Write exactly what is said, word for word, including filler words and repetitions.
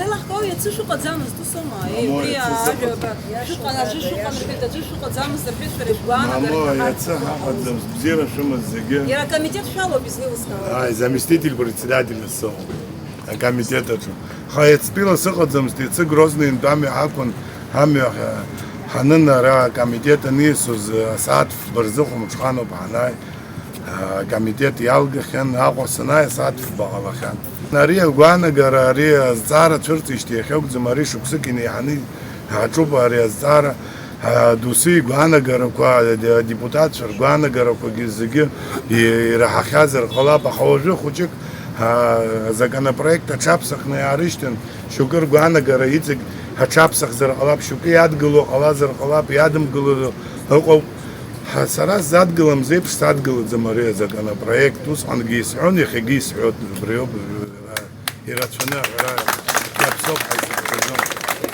Еилаҳкаау иацы шәыҟаӡамызт, усома? Мамоу, Уи иацы ажәа сыҟаӡам. Шәыҟан, аӡәы шәыҟан рҳәеит, аӡәы шәыҟаӡамызт рҳәеит, шәара ишәгәаанагара. Мамоу, иацы ҳаҟаӡамызт, бзиара шәымаз зегьы. Иара акомитет шәалоуп, излеилыскаауа. Ааи, заместитель председатель соуп акомитет аҿы. Аха иацтәила сыҟаӡамызт, иацы Грозный-нтә амҩа ҳақәын, амҩа ҳа-, ҳанын ара акомитет аниасуаз, асааҭ фба рзы Хәымҽхан ауп ҳанааи. Акомитет иалгахьан, Аҟәа санааи, асааҭ фба ҟалахьан. Ари агәаанагара, ари азҵаара цәырҵижьҭеи иахьакәӡам, ари шықәсык инеиҳаны ҳаҿуп ари азҵаара. Ҳа, досу игәаанагарақәа, аде-, адепутатцәа ргәаанагарақәагьы зегьы и-, ираҳахьазар ҟалап, аха уажәы хәыҷык, ҳа, азаконопроект аҽаԥсахны иаарышьҭын, шьоукы ргәаанагара иҵегь ҳаҽаԥсахзар ҟалап, шьоукы иадгыло ҟалазар ҟалап, иадымгыло ыҟоуп. Ҳа, сара сзадгылам, зеиԥш садгылаӡам ари азаконопроект, усҟангьы исҳәон, иахьагьы исҳәоит, убриоуп, ирацәаны аҳәара.